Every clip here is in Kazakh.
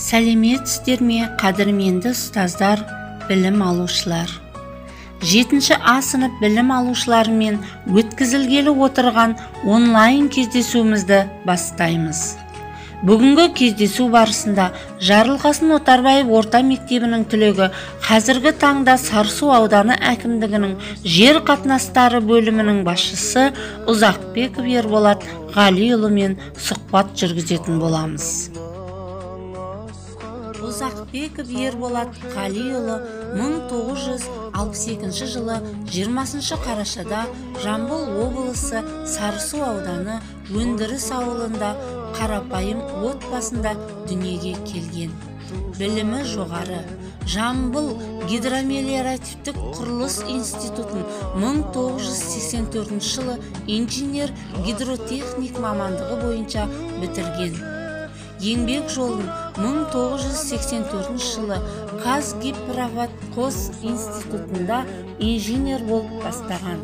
Сәлеметсіздер ме, қадірменді ұстаздар, білім алушылар. 7 А сынып білім алушыларымен өткізілгелі отырған онлайн кездесуімізді бастаймыз. Бүгінгі кездесу барысында Жарылқасын Отарбаев орта мектебінің түлегі, қазіргі таңда Сарысу ауданы әкімдігінің жер қатынастары бөлімінің басшысы Ұзақбеков Ерболат Ғалиұлымен сұхбат жүргізетін боламыз. Ұзақбеков Ерболат Ғалиұлы 1962 жылы 20 қарашада Жамбыл облысы Сарысу ауданы Өндіріс ауылында қарапайым отбасында дүниеге келген. Білімі жоғары. Жамбыл гидромелиоративтік құрылыс институтын 1984 жылы инженер-гидротехник мамандығы бойынша бітірген. Еңбек жолын 1984 жылы Казгипроводқос институтында инженер болып бастаған.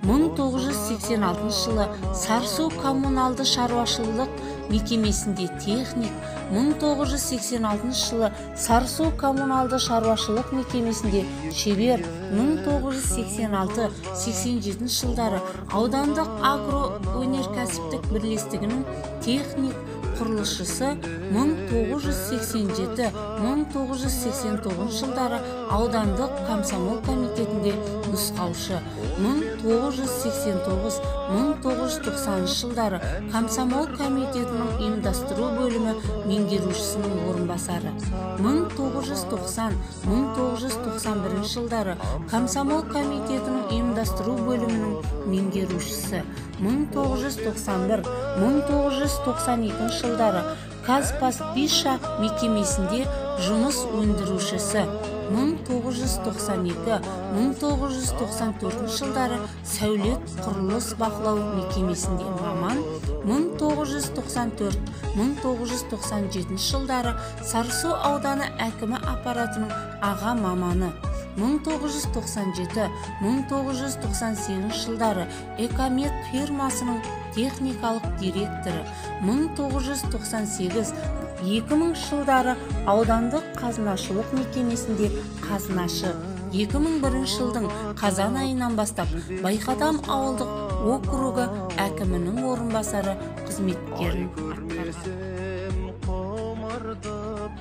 1986 жылы Сарысу коммуналды шаруашылық мекемесінде техник, 1986 жылы Сарысу коммуналды шаруашылық мекемесінде шебер, 1986-87 жылдары аудандық агроөнеркәсіптік бірлестігінің техник құрылысшысы, 1987-1989 жылдары аудандық комсомол комитетінде нұсқаушы, 1989-1990 жылдары комсомол комитетінің ұйымдастыру бөлімі меңгерушісінің орынбасары, 1990-1991 жылдары комсомол комитетінің ұйымдастыру бөлімінің меңгерушісі, 1991-1992 жылдары Казпастпиша мекемесінде жұмыс өндірушісі, 1992-1994 жылдары сәулет құрылыс бақылау мекемесінде маман, 1994-1997 жылдары Сарысу ауданы әкімі аппаратының аға маманы, 1997-1998 жылдары Экомет фирмасының техникалық директоры, 1998-2000 жылдары аудандық қазынашылық мекемесінде қазынашы, 2001 жылдың қазан айынан бастап Байқадам ауылдық округі әкімінің орынбасары қызметтерін атқарған.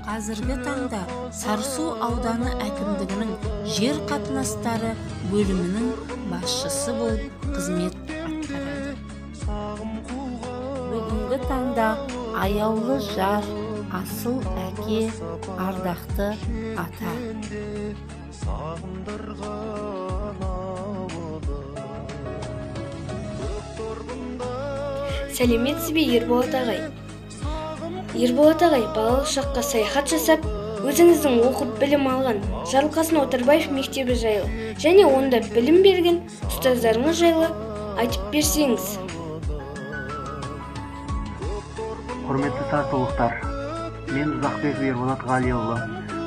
Қазіргі таңда Сарысу ауданы әкімдігінің жер қатынастары бөлімінің басшысы болып қызмет атқарады. Бүгінгі таңда аяулы жар, асыл әке, ардақты ата. Сәлеметсіз бе, Ерболат ағай? Ерболат ағай, балалық шаққа саяхат жасап, өзіңіздің оқып білім алған Жарылқасын Отарбаев мектебі жайлы және онда білім берген ұстаздарыңыз жайлы айтып берсеңіз. Құрметті сарысулықтар, мен Ұзақбеков Ерболат Ғалиұлы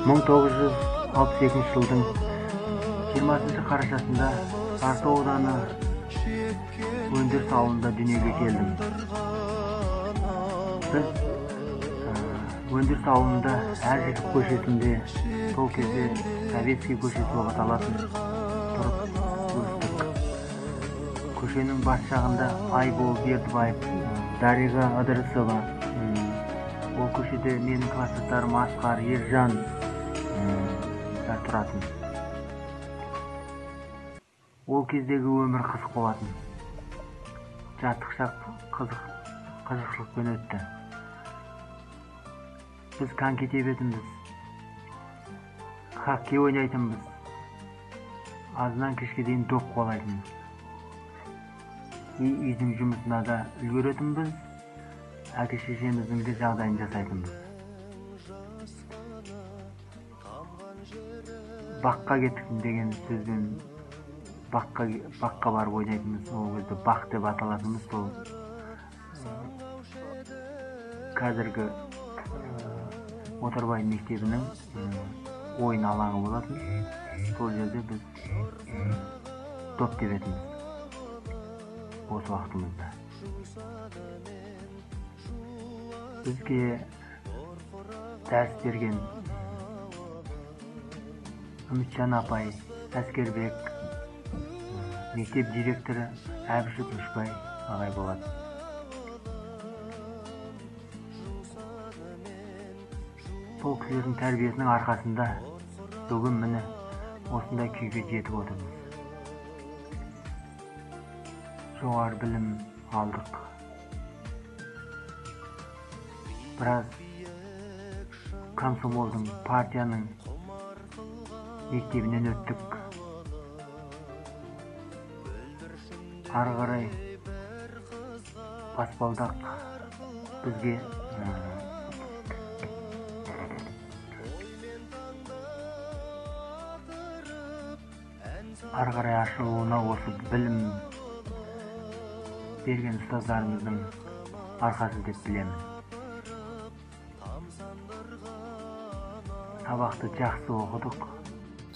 1962 жылдың 20 қарашасында Сарысу ауданы Өндіріс ауылында дүниеге келдім. Біз Өндіріс ауылында Әжіков көшесінде, сол кезде Советский көшесі болып аталатын, тұрып өстік. Көшенің бас жағында Айбол Бердібаев, Дариға Ыдырысова, ол көшеде менің кластастарым Асқар, Ержан тұратын. Ол кездегі өмір қызық болатын. Жаттық шақ қызықшылықпен өтті. Біз коньки тебетінбіз, хоккей ойнайтынбыз, азынан кешке дейін доп қуалайтынбыз. Үйдің жұмысына да үлгеретінбіз, әке шешеміздің де жағдайын жасайтынбыз. Баққа кеттік деген сөзбен баққа барып ойнайтынбыз. Ол кезде бақ деп аталатынбыз. Сол қазіргі Отарбай мектебінің ойын алаңы болатын. Сол жерде біз доп тебетінбіз бос уақытымызда. Бізге дәріс берген Үмітжан апай, Әскербек, мектеп директоры Әбішев Үшбай ағай болады. Сол кісілердің тәрбиесінің арқасында бүгін міне осындай күйге жетіп отырмыз. Жоғары білім алдық. Біраз комсомолдың, партияның мектебінен өттік. Ары қарай баспалдақ бізге ары қарай ашылуына осы білім берген ұстаздарымыздың арқасы деп білемін. Сабақты жақсы оқыдық.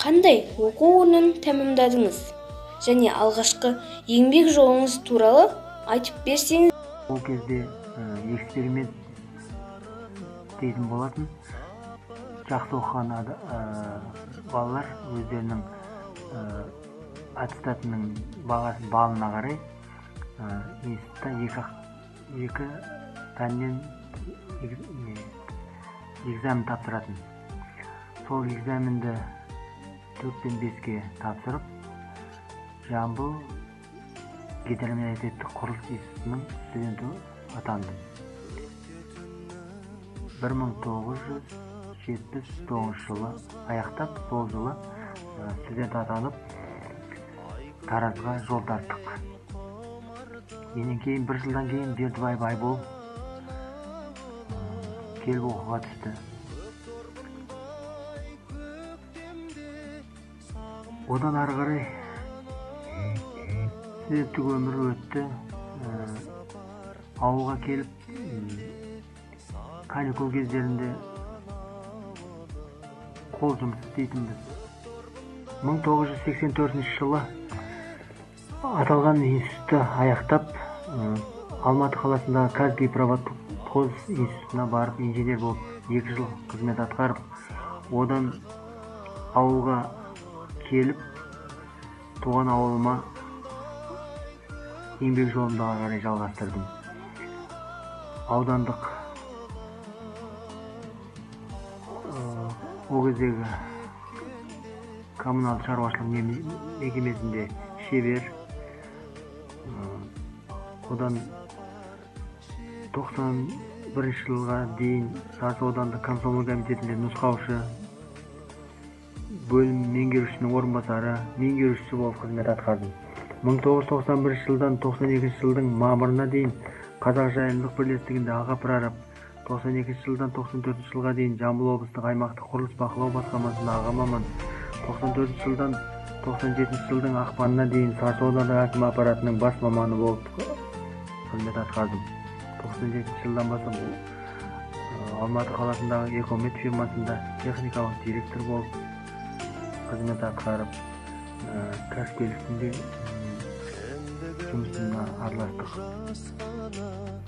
Қандай оқу орнын тәмамдадыңыз және алғашқы еңбек жолыңыз туралы айтып берсеңіз? Ол кезде эксперимент дейтін болатын. Жақсы оқыған балалар өздерінің аттестатының бағасын балына қарай институтта екі пәннен экзамен тапсыратын. Сол экзаменді 4-тен 5-ке тапсырып, Жамбыл гидромелиоративтік құрылыс институтының студенті атандым. 1979 жылы аяқтап, сол жылы студент атанып, Таразға жол тарттық. Менен кейін бір жылдан кейін Бердібаев Айбол келіп оқуға түсті. Одан ары қарай студенттік өмір өтті. Ауылға келіп каникул кездерінде қол жұмыс істейтінбіз. 1984 жылы аталған институтты аяқтап, Алматы қаласындағы Казгипроводхоз институтына барып инженер болып 2 жыл қызмет атқарып, одан ауылға келіп, туған ауылыма еңбек жолымды ары қарай жалғастырдым. Аудандық ол кездегі коммуналдық шаруашылық мекемесінде шебер, одан 91 жылға дейін Сарысу аудандық комсомол комитетінде нұсқаушы, бөлім меңгерушісінің орынбасары, меңгерушісі болып қызмет атқардым. 1991 жылдан 92 жылдың мамырына дейін Қазақ жайылымдық бірлестігінде аға прораб, 92 жылдан 94 жылға дейін Жамбыл облыстық аймақтық құрылыс бақылау басқармасында аға маман, 94 жылдан 97 жылдың ақпанына дейін Сарысу аудандық әкім аппаратының бас маманы болып қызмет атқардым. 97 жылдан бастап Алматы қаласындағы Экомет фирмасында техникалық директор болып қызмет атқарып, кәсіпкерліктің де жұмысына араластық.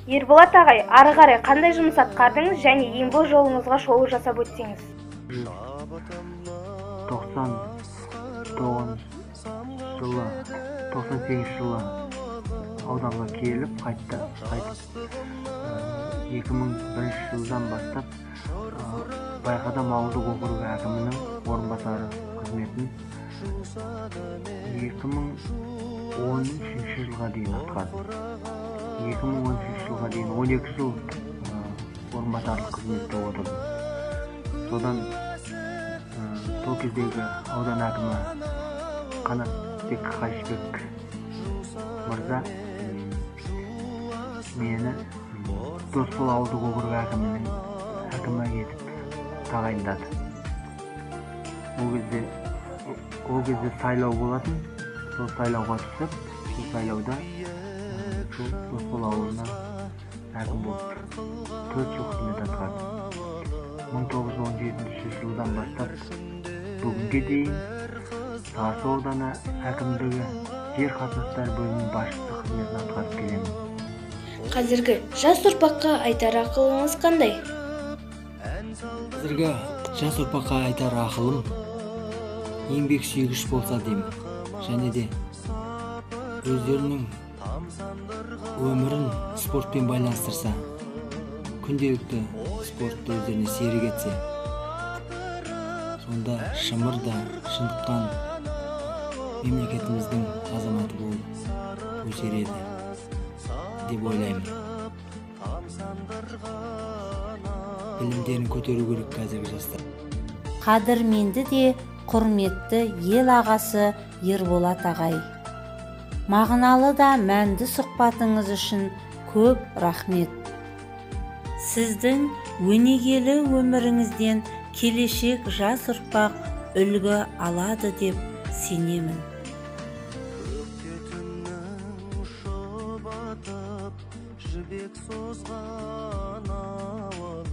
Ерболат ағай, ары қарай қандай жұмыс атқардыңыз және еңбек жолыңызға шолу жасап өтсеңіз? 99 жылы, 98 жылы ауданға келіп, қайтып 2001 жылдан бастап Байқадам ауылдық округі әкімінің орынбасары қызметін 2013 жылға дейін атқардым. 2013 жылға дейін 12 жыл орынбасарлық қызметте отырдым. Содан сол кездегі аудан әкімі Қанатбек Қайшыбек мырза мені Досбол ауылдық округі әкімі етіп тағайындады. Ол кезде сайлау болатын. Сол сайлауға түсіп, сол сайлауда сол Досбол ауылына әкім болып 4 жыл қызмет атқардым. 1917 жылдан бастап бүгінге дейін Сарысу ауданы әкімдігі жер қатынастары бөлімінің басшысы қызметін атқарып келемін. Қазіргі жас ұрпаққа айтар ақылыңыз қандай? Қазіргі жас ұрпаққа айтар ақылым, еңбек сүйгіш болса деймін, және де өздерінің өмірін спортпен байланыстырса, күнделікті спортты өздеріне серік етсе, сонда шымыр да шыныққан мемлекетіміздің азаматы болып өсер еді деп ойлаймын. Білімдерін көтеру керек қазіргі жастар. Қадірменді де құрметті ел ағасы Ерболат ағай, мағыналы да мәнді сұхбатыңыз үшін көп рахмет. Сіздің өнегелі өміріңізден келешек жас ұрпақ үлгі алады деп сенемін.